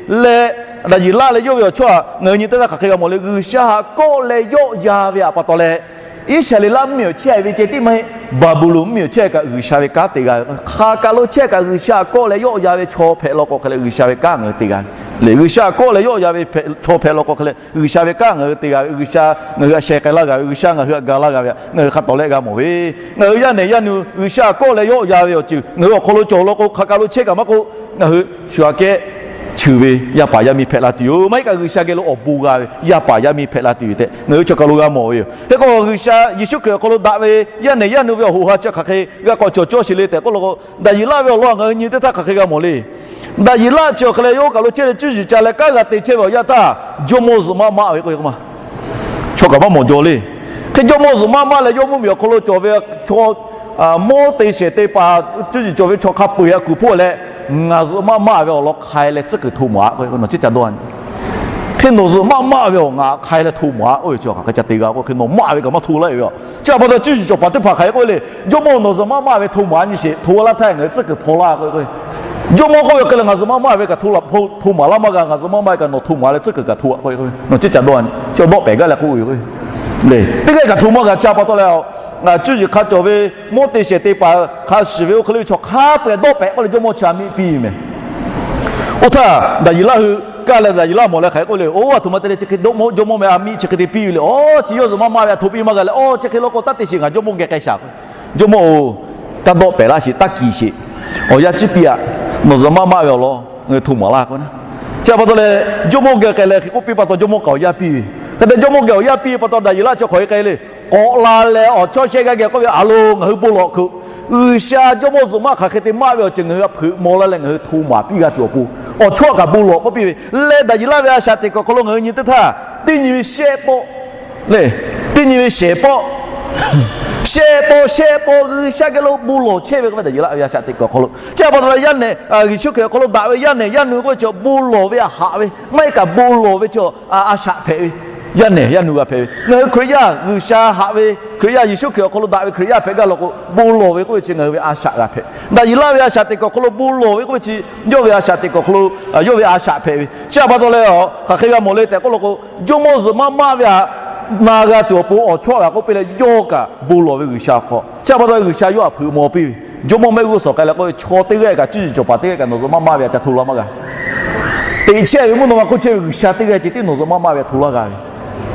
leh, Daˍyeˍlaˆ leh yawˇ ve awˬ chawˇ htaꞈ ngaˬ hui nyi teˇ htaˇ hk'aˬ hk'e g'a mawˬ le. G'uiˬsha htaꞈ kawˆ leh yawˆ yan ve htaꞈ pa taw leh, Iˉsaˍreˍlaˆ mvuhˇmiˬ awˬ chehˇ ve ceh tiˉ maˇ heˆ, Baˍbuˍlonˍ mvuhˇmiˬ awˬ chehˇ kaꞈ G'uiˬsha ve kanˉ te g'a ve. Hk'aˬ kaˬ lo chehˇ kaꞈ G'uiˬsha htaꞈ kawˆ leh yawˆ yan ve chaw hpehꞈ law k'o hk'e leh G'uiˬsha ve kanˉ ngaˬ hui te g'a ve le. G'uiˬsha htaꞈ kawˆ leh yawˆ yan ve chaw hpehꞈ law k'o hk'e leh G'uiˬsha ve kanˉ ngaˬ hui te g'a ve. G'uiˬsha ngaˬ hui htaꞈ sheh k'ai laˇ g'a ve, G'uiˬsha ngaˬ hui htaꞈ ga laˇ g'a ve htaꞈ ngaˬ hui hk'a tawˍ leh g'a mawˬ ve. Ngaˬ hui yaˇ nehˬ yaˇ nu G'uiˬsha htaꞈ kawˆ leh yawˆ yan ve awˬ ceuˬ ngaˬ hui awˬ hk'aw lo cawˬ law k'o, hk'aˬ kaˬ lo chehˇ kaꞈ maˇ k'oˆ, ngaˬ hui shu aꞈ kehˉ cheuˬ ve yaˇ paˍ yaˇ miˇ hpehꞈ la tuˬ yoˬ. Maˇ heˆ kaꞈ G'uiˬsha geh lo awˬ bon g'a ve yaˇ paˍ yaˇ miˇ hpehꞈ la tuˬ yoˬ tehꞈ ngaˬ hui chaw kaˬ lo g'a mawˬ ve yoˬ. Hk'e k'o, G'uiˬsha Yeˍsuˆ Hkriꞈ awˬ hk'aw lo daꞈ ve yaˇ nehˬ yaˇ nu ve awˬ hoꞈ ha chi hk'aˬ hk'e g'a k'awꞈ cawˬ cawˇ sheˍ le tehꞈ k'oˆ law k'o, Daˍyeˍlaˆ ve awˬ lawn ngaˬ hui nyi teˇ htaˇ hk'aˬ hk'e g'a mawˬ le. Daˍyeˍlaˆ chi awˬ hk'e leh yawˇ kaˬ lo chehˇ leh cuˇ yiˍ ca leh kanˉ g'a te chehˇ ve awˬ yanˇ htaˇ, jawˇmawˇ zuhꞈ maˆ maˆ ve k'o, chaw kaꞈ maˇ mawˬ jaw le. Hk'e jawˇmawˇ zuhꞈ maˆ maˆ leh yawˇ mvuhˇmiˬ awˬ hk'aw lo cawˬ ve chaw, mawˇ te shehˍ te paˍ cuˇ yiˍ cawˬ ve chaw hk'a peu-eˬ htaꞈ kuˬ hpoˆ leh, ngaˬ zuhꞈ maˆ maˆ ve awˬ lawn hk'ai leh tcuhˉ kuiˬ hto maˍ k'o, nawˬ ceˇ ca dawˇ a nyi. Hk'e nawˬ zuhꞈ maˆ maˆ ve awˬ ngaˬ hk'ai leh hto maˍ k'oˆ ve chi hk'aˬ hk'e ca te g'a k'o, hk'e nawˬ maˆ ve kaꞈ maˇ hto laˇ ve yoˬ. Chi pa taw cuˇ yiˍ cawˬ paˍ teˇ hpaˍ hk'aˬ hk'e k'oˆ le, jawˇmawˇ nawˬ zuhꞈ maˆ maˆ ve hto maˍ nyi sheˍ, hto laˇ htaˇ ngaˬ hui tcuhˉ kuiˬ hpaw laˇ k'o, jawˇmawˇ k'oˆ ve hk'e leh ngaˬ zuhꞈ maˆ maˆ ve kaꞈ hto maˍ laˇ maˇ g'a, ngaˬ zuhꞈ maˆ maˆ ve kaꞈ nawˬ hto maˍ leh tcuhˉ kuiˬ kaꞈ hto a k'o, nawˬ ceˇ ca dawˇ a nyi. Chi dawˆ pehˬ gaˇ leh k'oˆ ve le, teˇ g'aˇ kaꞈ hto maˇ g'a. Chi pa taw leh, cuˇ yiˍ hk'a cawˬ ve mawˇ te shehˍ te paˍ hk'a shiˍ ve oˇ hk'e le ve chaw hk'a peu-eˬ dawˆ pehꞈ k'oˆ leh jawˇmawˇ chi htaꞈ miˆ piˇ ve mehˬ. Oˇ htaˇ Daˍyeˍlaˆ hui kaˇ leh Daˍyeˍlaˆ mawˬ leh hk'aˬ hk'e k'oˆ le, oˇ, a htoꞈ ma te leh chi hk'e dawˇ, jawˇmawˇ meh a miˆ chi hk'e te piˇ ve le. Oˇ, chi yawˇ zuhꞈ maˆ maˆ ve htaꞈ hto piˇ maˇ g'a leh, oˇ, chi hk'e law k'o taˇ te sheˍ, ngaˬ jawˇmawˇ geh k'ai shaˍ. Jawˇmawˇ-oˬ, taˇ dawˆ pehˍ laˇ sheˍ, taˇ kiˍ sheˍ. Awˬ yanˇ ciˉ piˇ-aꞈ, nawˬ zuhꞈ maˆ maˆ ve awˬ lawn ngaˬ hui hto maˍ laˇ k'o na. Chi pa taw leh jawˇmawˇ geh k'ai leh hk'e k'oˆ piˇ pa taw jawˇmawˇ kaꞈ awˬ yanˇ piˇ ve. Hk'e te jawˇmawˇ geh awˬ yanˇ piˇ ve pa taw Daˍyeˍlaˆ chi hk'aˬ hk'e k'ai le. K'awꞈ la leh awˬ chawˇ shehˆ g'aˇ geh k'oˆ ve, A loˬ, ngaˬ hui bon lawˬ kuiˬ. G'uiˬsha jawˇmawˇ zuhꞈ maˆ hk'aˬ hk'e te maˆ ve awˬ ceuˬ ngaˬ hui htaꞈ hpeuꞈ maw laˇ leh ngaˬ hui hto maˍ piˇ g'a tuˬ awˬ pon, awˬ chawˇ kaꞈ bon lawˬ k'oˆ piˇ ve. Leh Daˍyeˍlaˆ ve a shaꞈ teꞈ kuiˬ awˬ hk'aw lo ngaˬ hui nyi teˇ htaˇ, teˇ nyi ve shehˆ pawˆ le, teˇ nyi ve shehˍ pawˆ, shehˆ pawˆ shehˆ pawˆ G'uiˬsha geh lo bon lawˬ chehˇ ve k'oˆ ve Daˍyeˍlaˆ ve a shaꞈ teꞈ kuiˬ awˬ hk'aw lo. Chi pa taw leh yaˇ nehˬ, Yeˍsuˆ Hkriꞈ awˬ hk'aw lo daꞈ ve yaˇ nehˬ yaˇ nu k'oˆ ve chi bon lawˬ ve a haꞈ ve, maˇ heˆ kaꞈ bon lawˬ ve chi a shaꞈ hpehꞈ ve. Yaˇ nehˬ yaˇ nu g'a hpehꞈ ve. Ngaˬ hui Hkriꞈ yaˇ G'uiˬsha haꞈ ve, Hkriꞈ yaˇ Yeˍsuˆ Hkriꞈ awˬ hk'aw lo daꞈ ve Hkriꞈ yaˇ hpehꞈ gaˇ law k'o, bon lawˬ ve k'oˆ ve chi ngaˬ hui ve a shaꞈ g'a hpehꞈ. Daˍyeˍlaˆ ve a shaꞈ teꞈ kuiˬ awˬ hk'aw lo bon lawˬ ve k'oˆ ve chi, yawˇ ve a shaꞈ teꞈ kuiˬ awˬ hk'aw lo, yawˇ ve a shaꞈ hpehꞈ ve. Chi pa taw leh, hk'aˬ hk'e g'a mawˬ le tehꞈ k'oˆ law k'o, jawˇmawˇ zuhꞈ maˆ maˆ ve htaꞈ na g'a tuˬ awˬ pon awˬ chawˇ g'a k'oˆ piˇ leh yawˇ kaꞈ bon lawˬ ve G'uiˬsha awˬ hk'aw. Chi pa taw G'uiˬsha yawˇ htaꞈ hpeuꞈ maw piˇ ve. Jawˇmawˇ mehˆ g'uˇ suhˍ k'ai leh k'oˆ ve, Chaw teˇ g'aˇ kaꞈ, cuˇ yiˍ cawˬ paˍ teˇ g'aˇ kaꞈ nawˬ zuhꞈ maˆ maˆ ve htaꞈ ca hto laˇ maˇ g'a. Teꞈ chehˇ ve mvuhˇ naw ma hk'oˆ chehˇ ve G'uiˬsha teˇ g'aˇ ceh tiˉ nawˬ zuhꞌ maˇ maˇ ve htaꞈ hto laˇ g'a ve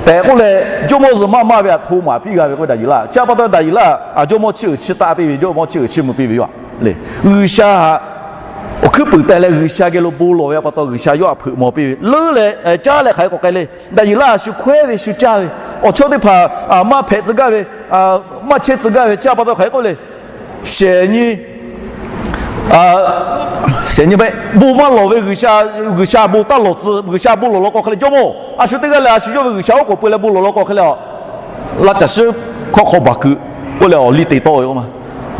tehꞈ k'oˆ leh, jawˇmawˇ zuhꞈ maˇ maˇ ve htaꞈ hto maˍ piˇ g'a ve k'oˆ ve Daˍyeˍlaˆ. Chi pa taw Daˍyeˍlaˆ jawˇmawˇ chiˇ uiˍ chiˇ taˆ piˇ ve, jawˇmawˇ chiˇ uiˍ chiˇ mvuh piˇ ve yoˬ le. G'uiˬsha awˬ hkuiˉ puiˍ teh leh G'uiˬsha geh lo bon lawˬ ve pa taw G'uiˬsha yawˇ htaꞈ hpeuꞈ maw piˇ ve leuˉ leh, caˉ leh hk'aˬ hk'e k'awꞈ k'ai le. Daˍyeˍlaˆ shu hkawehˉ ve shu caˇ ve, awˬ chawˇ teˇ hpaˍ maˇ hpehꞈ tcuh gaˇ ve, maˇ chehˇ tcuh gaˇ ve. Chi pa taw hk'aˬ hk'e k'oˆ le. Shehˍ nyi, shehˍ nyi mehˆ bon maˇ lawˬ ve G'uiˬsha, G'uiˬsha bon taˇ lawˬ tcuh, G'uiˬsha bon lawˬ law k'o hk'e leh jawˇmawˇ a shu teˇ g'aˇ leh a shu yawˇ ve G'uiˬsha oˉ k'oˍ pui leh bon lawˬ law k'o hk'e leh, laˇ caˬ shiˉ hkawˇ hk'aw baˬ keu k'oˆ leh awˬ liˇ te tawˆ ve k'o ma,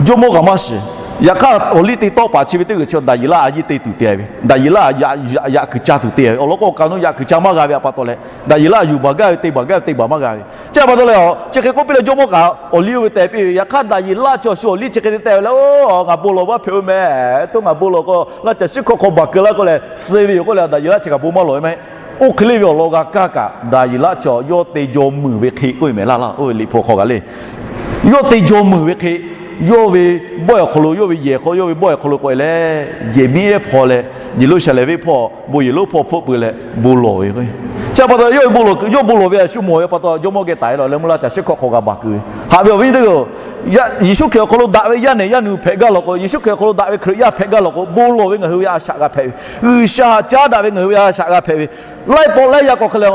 jawˇmawˇ kaꞈ maˇ shiˍ. Yaꞈ hk'aˇ awˬ liˇ te tawˆ paˍ chi ve teˇ g'uiˬ chi Daˍyeˍlaˆ a yiˇ te tuˬ te ve, Daˍyeˍlaˆ yaꞈ kuiˬ ca tuˬ te ve. Awˬ lawn k'o, awˬ kaˬ nu yaꞈ kuiˬ ca maˇ g'a ve pa taw leh, Daˍyeˍlaˆ yuˬ baˬ gaˇ ve te baˬ gaˇ ve te baˬ maˇ g'a ve. Chi pa taw leh, chi hk'e k'oˆ piˇ leh jawˇmawˇ kaꞈ awˬ liˇ oˇ ve tehꞈ piˇ ve. Yaꞈ hk'aˇ Daˍyeˍlaˆ chi awˬ shu awˬ liˇ chi hk'e te teh ve leh, Oˬ, ngaˬ bon lawˬ maˇ hpehꞈ ve mehˍ. Toˇ ngaˬ bon lawˬ k'o, laˇ caˬ shiˉ hkawˇ hk'aw baˬ keu laˇ k'oˆ leh suh ve yoˬ k'oˆ leh, Daˍyeˍlaˆ chi kaꞈ bon maˇ lawˬ ve mehˆ. Oˇ hk'e le ve awˬ lawn g'a kaˇ kaꞈ, Daˍyeˍlaˆ chi yawˇ te jaw meuˬ ve hk'e k'oˆ ve mehˍ laˇ laˇ. Oˇ ve liꞈ hpu hk'aw g'a le. Yawˇ te jaw meuˬ ve hk'e, yawˇ ve bawˆ ehˬ hk'aw lo, yawˇ ve yehˬ hk'aw, yawˇ ve bawˆ ehˬ hk'aw lo k'awꞈ e leh, yehˬ miˉ ehˉ hpaw leh, Yeˍruˆsaˍlehnˍ venˇ hpawˇ bon yehˬ lonˉ hpawˇ hpfuhˆ pui leh bon lawˬ ve k'o. Chi pa taw yawˇ ve bon lawˬ, yawˇ bon lawˬ ve a shu mawˬ ve pa taw jawˇmawˇ geh taˍ e lawˬ leh mvuhˇ laˇ caˬ shiˉ hkawˇ hk'aw g'a baˬ keu ve. Haꞈ ve awˬ viˉ teˇ g'aˇ, Yeˍsuˆ Hkriꞈ awˬ hk'aw lo daꞈ ve yaˇ nehˬ yaˇ nu hpehꞈ gaˇ law k'o, Yeˍsuˆ Hkriꞈ awˬ hk'aw lo daꞈ ve Hkriꞈ yaˇ hpehꞈ gaˇ law k'o, bon lawˬ ve ngaˬ hui ve a shaꞈ g'a hpehꞈ ve, G'uiˬsha haꞈ caˉ daꞈ ve ngaˬ hui ve a shaꞈ g'a hpehꞈ ve. Laiˉ pawˆ laiˉ yaˇ k'o hk'e leh,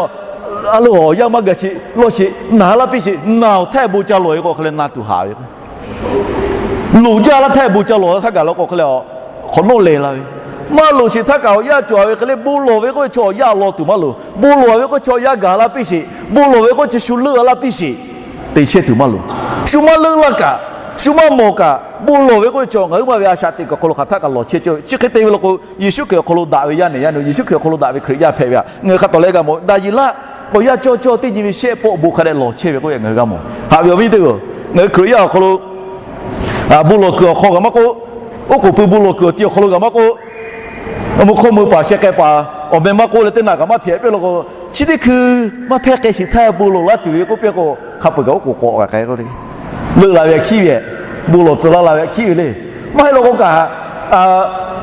a loˬ, awˬ yanˇ maˇ gaˬ sheˍ, lawˇ sheˍ, naˬ laˇ piˇ sheˍ, naˬ awˬ htaˇ bon ca lawˬ ve k'o hk'e leh na tuˬ haꞈ ve k'o Loˍ jaˇ laˇ htaˇ bon ca lawˬ laˇ htaˇ gaˬ la k'o hk'e le, hk'awꞈ nawˉ lehˬ la ve, maˇ loˍ sheˍ htaˇ kaꞈ awˬ yanˇ cawˬ ve hk'e le, bon lawˬ ve k'oˆ ve chaw awˬ yanˇ law tuˬ maˇ loˍ. Bon lawˬ ve k'oˆ ve chaw awˬ yanˇ gaˬ laˇ piˇ sheˍ. Bon lawˬ ve k'oˆ ve chi shu leuˆ laˇ piˇ sheˍ. Te chehˇ tuˬ maˇ loˍ. Shu maˇ leuˆ laˇ kaꞈ, shu maˇ mawˬ kaꞈ, bon lawˬ ve k'oˆ ve chaw ngaˬ hui maˇ ve a shaꞈ teꞈ kuiˬ awˬ hk'aw lo hk'aˬ htaˆ kaꞈ lawˬ chehˇ cawˇ ve. Chi hk'e te ve law k'o, Yeˍsuˆ Hkriꞈ awˬ hk'aw lo daꞈ ve yaˇ nehˬ yaˇ nu, Yeˍsuˆ Hkriꞈ awˬ hk'aw lo daꞈ ve Hkriꞈ yaˇ hpehꞈ ve htaꞈ ngaˬ hui hk'a tawˍ leh g'a mawˬ. Daˍyeˍlaˆ awˬ yanˇ cawˇ cawˇ teˇ nyi ve shehˆ pawˆ bon hk'a dehꞈ lawˬ chehˇ ve k'oˆ ve ngaˬ hui g'a mawˬ. Haꞈ ve awˬ viˉ teˇ g'aˇ, ngaˬ hui Hkriꞈ yaˇ awˬ hk'aw lo bon lawˬ kuiˬ awˬ hk'aw kaꞈ maˇ k'oˆ, oˉ k'oˍ pui bon lawˬ kuiˬ awˬ ti awˬ hk'aw lo kaꞈ maˇ k'oˆ, mvuhˇ hk'oˆ mui paˍ sheh k'ai paˍ awˬ meh maˇ k'oˆ leh teˇ naꞈ kaꞈ maˇ hteꞈ piˇ law k'o, chi teˇ hkui maˇ hpehˇ k'ai sheˍ htaˇ bon lawˬ laˇ tuˬ ve k'oˆ piˇ k'o, hk'a peu-eˬ kaꞈ oˉ k'oˍ k'awꞈ g'a k'ai k'o le. Leuˆ la ve htaꞈ hkiˉ ve, bon lawˬ tcuh laˇ la ve htaꞈ hkiˉ ve le. Maˇ heˆ law k'o kaꞈ,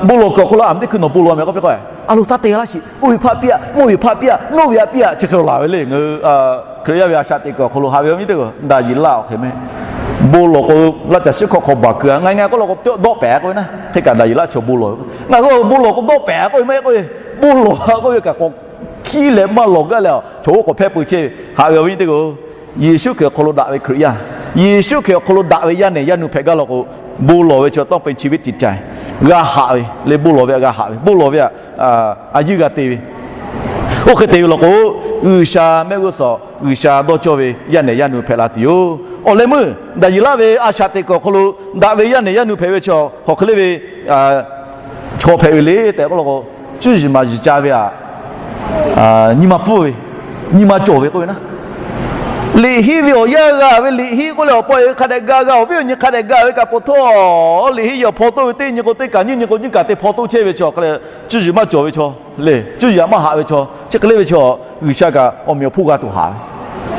bon lawˬ kuiˬ awˬ hk'aw lo a meh teˇ hkui nawˬ bon lawˬ meh k'oˆ piˇ k'o, a loˍ taˇ te laˇ sheˍ. Oˇ ve hpaˆ piˇ-aꞈ, mawˇ ve hpaˆ piˇ-aꞈ, nawˇ ve hpaˆ piˇ-aꞈ, chi hk'e laˬ ve le. Ngaˬ hui Hkriꞈ yaˇ ve a shaꞈ teꞈ kuiˬ awˬ hk'aw lo haꞈ ve awˬ viˉ teˇ g'aˇ, Daˍyeˍlaˆ awˬ hk'e meh, bon lawˬ k'o, laˇ caˬ shiˉ hkawˇ hk'aw baˬ kuiˬ-a, ngaˬ hui k'oˆ law k'o dawˆ pehˍ k'oˆ ve naˉ. Hk'e kaꞈ Daˍyeˍlaˆ chaw bon lawˬ ve, ngaˬ hui bon lawˬ k'o dawˆ pehˍ k'oˆ ve maˇ heˆ k'oˆ ve, bon lawˬ k'oˆ ve kaꞈ k'awꞈ hkiˉ leh maˇ lawˬ gaˇ leh, chaw oˉ k'awꞈ hpehˇ peu chehˇ ve. Haꞈ ve awˬ viˉ teˇ g'aˇ, Yeˍsuˆ Hkriꞈ awˬ hk'aw lo daꞈ ve Hkriꞈ yaˇ, Yeˍsuˆ Hkriꞈ awˬ hk'aw lo daꞈ ve yaˇ nehˬ yaˇ nu hpehꞈ gaˇ law k'o, bon lawˬ ve chaw tawˇ pe chi viˉ ti ca g'a haꞈ ve le. Bon lawˬ ve htaꞈ g'a haꞈ ve, bon lawˬ ve htaꞈ a yiˇ g'a te ve, oˇ hk'e te ve law k'o, G'uiˬsha mehˆ g'uˇ suhˍ G'uiˬsha dawˇ cawˇ ve yaˇ nehˬ yaˇ nu hpehꞈ la tuˬ yoˬ. Awˬ leh meuˇ Daˍyeˍlaˆ ve a shaꞈ teꞈ kuiˬ awˬ hk'aw lo daꞈ ve yaˇ nehˬ yaˇ nu hpehꞈ ve chaw hk'aˬ hk'e le ve chaw hpehꞈ ve le tehꞈ k'oˆ law k'o, cuˇ yiˍ maˍ yiˍ ca ve htaꞈ nyi ma pfuhˇ ve, nyi ma cawˬ ve k'oˆ ve naˉ. Liꞈ henˇ ve awˬ yanˇ g'a ve, liꞈ henˇ k'oˆ leh awˬ pa awˬ e hk'a dehꞈ ga g'a, awˬ viˉ awˬ nyi hk'a dehꞈ ga ve kaꞈ pa taw, liꞈ henˇ yawˬ hpaw toˆ ve teˇ nyi k'o teˇ kaꞈ, nyiˇ nyi k'o nyiˇ kaꞈ te hpaw toˆ chehˇ ve chaw hk'a leh, cuˇ yiˍ maˇ cawˬ ve chaw le, cuˇ yiˍ htaꞈ maˇ haꞈ ve chaw, chi hk'e le ve chaw, G'uiˬsha kaꞈ awˬ meꞈ awˬ hponˇ g'a tuˬ haꞈ ve.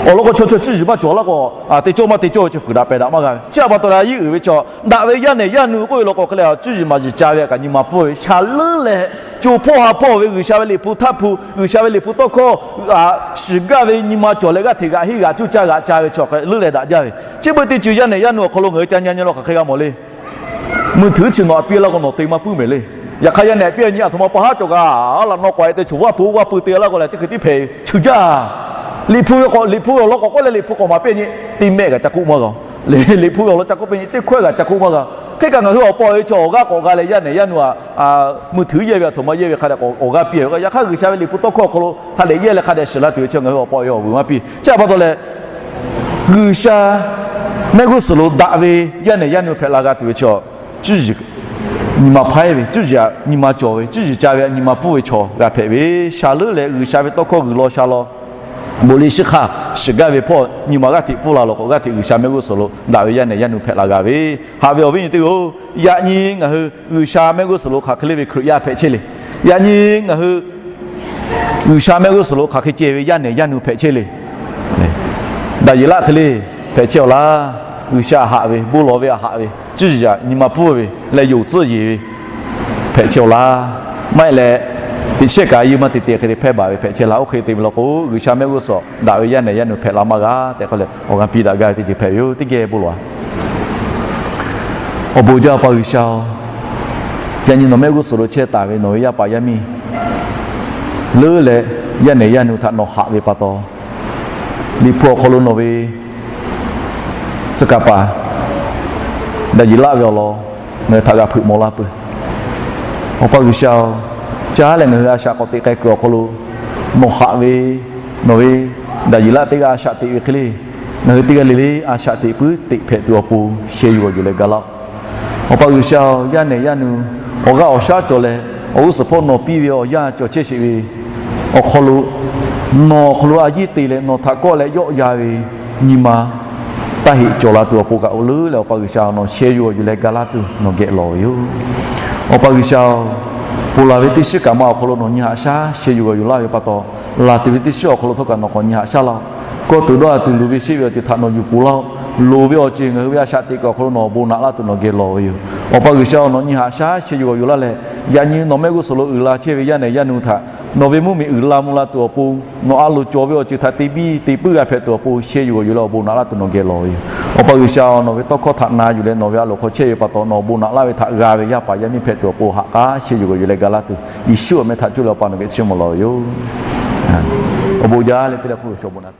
Awˬ lawn k'o chaw chaw cuˇ yiˍ maˇ cawˬ laˇ k'o, te cawˇ maˇ te cawˇ ve chi fuiˍ daꞈ pehˬ daꞈ maˇ g'a ve. Chi htaꞈ pa taw leh a yiˇ uiˍ ve chaw, daꞈ ve yaˇ nehˬ yaˇ nu k'oˆ ve law k'o hk'e le, cuˇ yiˍ maˍ yiˍ ca ve htaꞈ kaꞈ nyi ma pfuhˇ ve, shaˍ leuˉ leh co hpawˇ ha hpawˇ ve G'uiˬsha ve liꞈ hpu htaˇ hpu, G'uiˬsha ve liꞈ hpu tawˇ hkawˇ shiˍ gaˇ ve nyi ma cawˬ leh g'aˇ hteꞈ g'aꞈ henˇ g'aꞈ cuˇ caˇ g'aꞈ ca ve chaw hk'e leuˉ leh daꞈ jaˇ ve. Chi beuꞈ teˇ ceuˬ yaˇ nehˬ yaˇ nu awˬ hk'aw lo ngaˬ hui ca nyi nyi law hk'aˬ hk'e g'a mawˬ le. Mui htuiˉ chi nawˬ htaꞈ piˇ laˇ k'o nawˬ te maˇ puiˉ mehˍ le. Yaꞈ hk'aˇ yaˇ nehˬ htaꞈ piˇ nyi a htoꞈ ma pa haˉ cawˬ g'a laꞈ naw k'awꞈ-e te choˬ vaˇ pu vaˇ pu te laˇ k'o leh teˇ hkui tiˉ hpehꞈ cheuˬ jaˇ. Liꞈ hpu ve k'awꞈ, liꞈ hpu awˬ lawn k'awꞈ k'oˆ leh liꞈ hpu k'awꞈ maˍ piˇ nyi, teˇ mehˆ g'aꞈ ca k'oˆ maˇ g'a. Liꞈ hpu ve awˬ lawn ca k'oˆ piˇ nyi teˇ hkawehˇ g'aꞈ ca k'oˆ maˇ g'a. Hk'e kaꞈ ngaˬ hui awˬ pa awˬ e chaw awˬ g'aˇ k'awꞈ g'a leh yaˇ nehˬ yaˇ nu htaꞈ mui htuiˉ yehˇ ve a htoꞈ ma yehˇ ve hk'a dehꞈ awˬ g'aˇ piˇ ve. Yaꞈ hk'aˇ G'uiˬsha ve liꞈ hpu tawˇ hkawˇ awˬ hk'aw lo hk'a dehꞈ yehˇ leh hk'a dehꞈ shiˍ la tuˬ ve chi ngaˬ hui awˬ pa awˬ e awˬ vuiˬ maˇ piˇ. Chi htaꞈ pa taw leh G'uiˬsha mehˆ g'uˇ suhˍ lo daꞈ ve yaˇ nehˬ yaˇ nu hpehꞈ la g'a tuˬ ve chaw, cuˇ yiˍ nyi ma hpaiˉ ve, cuˇ yiˍ htaꞈ nyi ma cawˬ ve, cuˇ yiˍ ca ve htaꞈ nyi ma pfuhˇ ve chaw g'a hpehꞈ ve, shaˍ leuˉ leh G'uiˬsha ve tawˇ hkawˇ g'uiˬ law sha law, bon liꞈ shiˉ hk'aˇ shiˍ gaˇ ve hpawˇ nyi ma g'aˇ hteꞈ pfuhˇ la law k'o, g'aˇ hteꞈ G'uiˬsha mehˆ g'uˇ suhˍ lo daꞈ ve yaˇ nehˬ yaˇ nu hpehꞈ la g'a ve, haꞈ ve awˬ viˉ nyi teˇ g'aˇ-oˬ, yaꞈ nyi ngaˬ hui G'uiˬsha mehˆ g'uˇ suhˍ lo hk'aˬ hk'e le ve Hkriꞈ yaˇ hpehꞈ chehˇ le. Yaꞈ nyi ngaˬ hui G'uiˬsha mehˆ g'uˇ suhˍ lo hk'aˬ hk'e ceh ve yaˇ nehˬ yaˇ nu hpehꞈ chehˇ le. Daˍyeˍlaˆ hk'e le hpehꞈ chehˇ-aw laˇ. G'uiˬsha haꞈ ve, bon lawˬ ve htaꞈ haꞈ ve, cuˇ yiˍ htaꞈ nyi ma pfuhˇ ve leh yonˍ tcuhˇ yeˬ ve hpehꞈ chehˇ-aw laˇ. Maˇ heˆ leh, teꞈ shehˆ kaꞈ a yehˇ maˇ te te hk'e te hpehˇ baˬ ve hpehꞈ chehˇ laˇ. Oˇ hk'e te ve law k'o, G'uiˬsha mehˆ g'uˇ suhˍ daꞈ ve yaˇ nehˬ yaˇ nu hpehꞈ la maˇ g'a tehꞈ k'oˆ leh awˬ g'aˇ piˇ daꞈ gaˇ ve teˇ ceuˬ hpehꞈ ve yoˬ. Teˇ geh bon lawˬ-a. Awˬ bon jaˇ Awˬ pa G'uiˬsha-oˬ, yaꞈ nyi nawˬ mehˆ g'uˇ suhˍ lo chehˇ taˍ ve nawˬ ve yaˇ paˍ yaˇ miˇ leuˉ leh yaˇ nehˬ yaˇ nu htaꞈ nawˬ haꞈ ve pa taw, Liꞈ hpu awˬ hk'aw lo nawˬ ve tcuh kaˍ paˍ Daˍyeˍlaˆ ve awˬ lawn ngaˬ hui htaꞈ g'a hpeuꞈ maw laˇ peuˬ. Awˬ pa G'uiˬsha-oˬ, caˇ leh ngaˬ hui a shaꞈ k'awꞈ teꞈ k'ai kuiˬ awˬ hk'aw lo nawˬ haꞈ ve, nawˬ ve Daˍyeˍlaˆ teˇ g'aˇ a shaꞈ teꞈ ve hk'e le, ngaˬ hui teˇ g'aˇ le le a shaꞈ teꞈ puiˉ teꞈ hpehꞈ tuˬ awˬ pon sheh yuˬ g'awˬ yuˬ leh ga laˇ-oˆ. Awˬ pa G'uiˬsha-oˬ, yaˇ nehˬ yaˇ nu awˬ g'aˇ awˬ shaˉ cawˬ leh, awˬ g'uˇ suhˍ hpawˇ nawˬ piˇ ve awˬ yanˇ cawˬ chehˇ sheˍ ve awˬ hk'aw lo, nawˬ awˬ hk'aw lo a yiˇ te leh nawˬ htaꞈ kawˆ leh yawˆ yan ve nyi ma taˇ heꞈ cawˬ la tuˬ awˬ pon kaꞈ, oˇ leuˉ leh Awˬ pa G'uiˬsha nawˬ sheh yuˬ g'awˬ yuˬ leh ga laˇ tuˬ nawˬ geh lawˬ ve yoˬ. Awˬ pa G'uiˬsha-oˬ, ponˬ laˬ ve teˇ shiˉ kaꞈ ma awˬ hk'aw lo nawˬ nyi haꞈ shaˉ sheh yuˬ g'awˬ yuˬ laˇ ve pa taw, laˬ tuˬ ve teˇ shiˉ awˬ hk'aw lo htawˇ kaꞈ nawˬ k'awꞈ nyi haꞈ shaˉ laˇ-oˆ. Kawˇ tuˬ dawˇ ha tuˬ luˬ ve sheˆ ve awˬ ceuˬ htaꞈ nawˬ yuˬ poˬ laˇ-oˆ. Loˍ ve awˬ ceuˬ ngaˬ hui ve a shaꞈ teꞈ kuiˬ awˬ hk'aw lo nawˬ awˬ bon naꞈ laˇ tuˬ nawˬ geh lawˬ ve yoˬ. Awˬ pa G'uiˬsha-oˬ, nawˬ nyi haꞈ shaˉ sheh yuˬ g'awˬ yuˬ laˇ leh, yaꞈ nyi nawˬ mehˆ g'uˇ suhˍ lo uiˍ la chehˇ ve yaˇ nehˬ yaˇ nu htaꞈ nawˬ ve mvuhˇmiˬ uiˍ la mvuh la tuˬ awˬ pon, nawˬ a loˍ cawˬ ve awˬ ceuˬ htaꞈ te biˇ te puiˉ g'a hpehꞈ tuˬ awˬ pon sheh yuˬ g'awˬ yuˬ leh awˬ bon naꞈ laˇ tuˬ nawˬ geh lawˬ ve yoˬ. Awˬ pa G'uiˬsha-oˬ, nawˬ ve tawˇ hkawˇ htaꞈ na yuˬ leh nawˬ ve a loˍ hk'aw chehˇ ve pa taw, nawˬ awˬ bon naꞈ laˇ ve htaꞈ g'a ve yaˇ paˍ yaˇ miˇ hpehꞈ tuˬ awˬ pon haꞈ k'aˉ sheh yuˬ g'awˬ yuˬ leh ga laˇ tuˬ, Yeˍsuˆ awˬ meh htaꞈ cuˇ leh Awˬ pa nawˬ geh chiˇ mvuh lawˬ ve yoˬ. Awˬ bon jaˇ leh teˇ leh hk'oˆ lo shaw bon naꞈ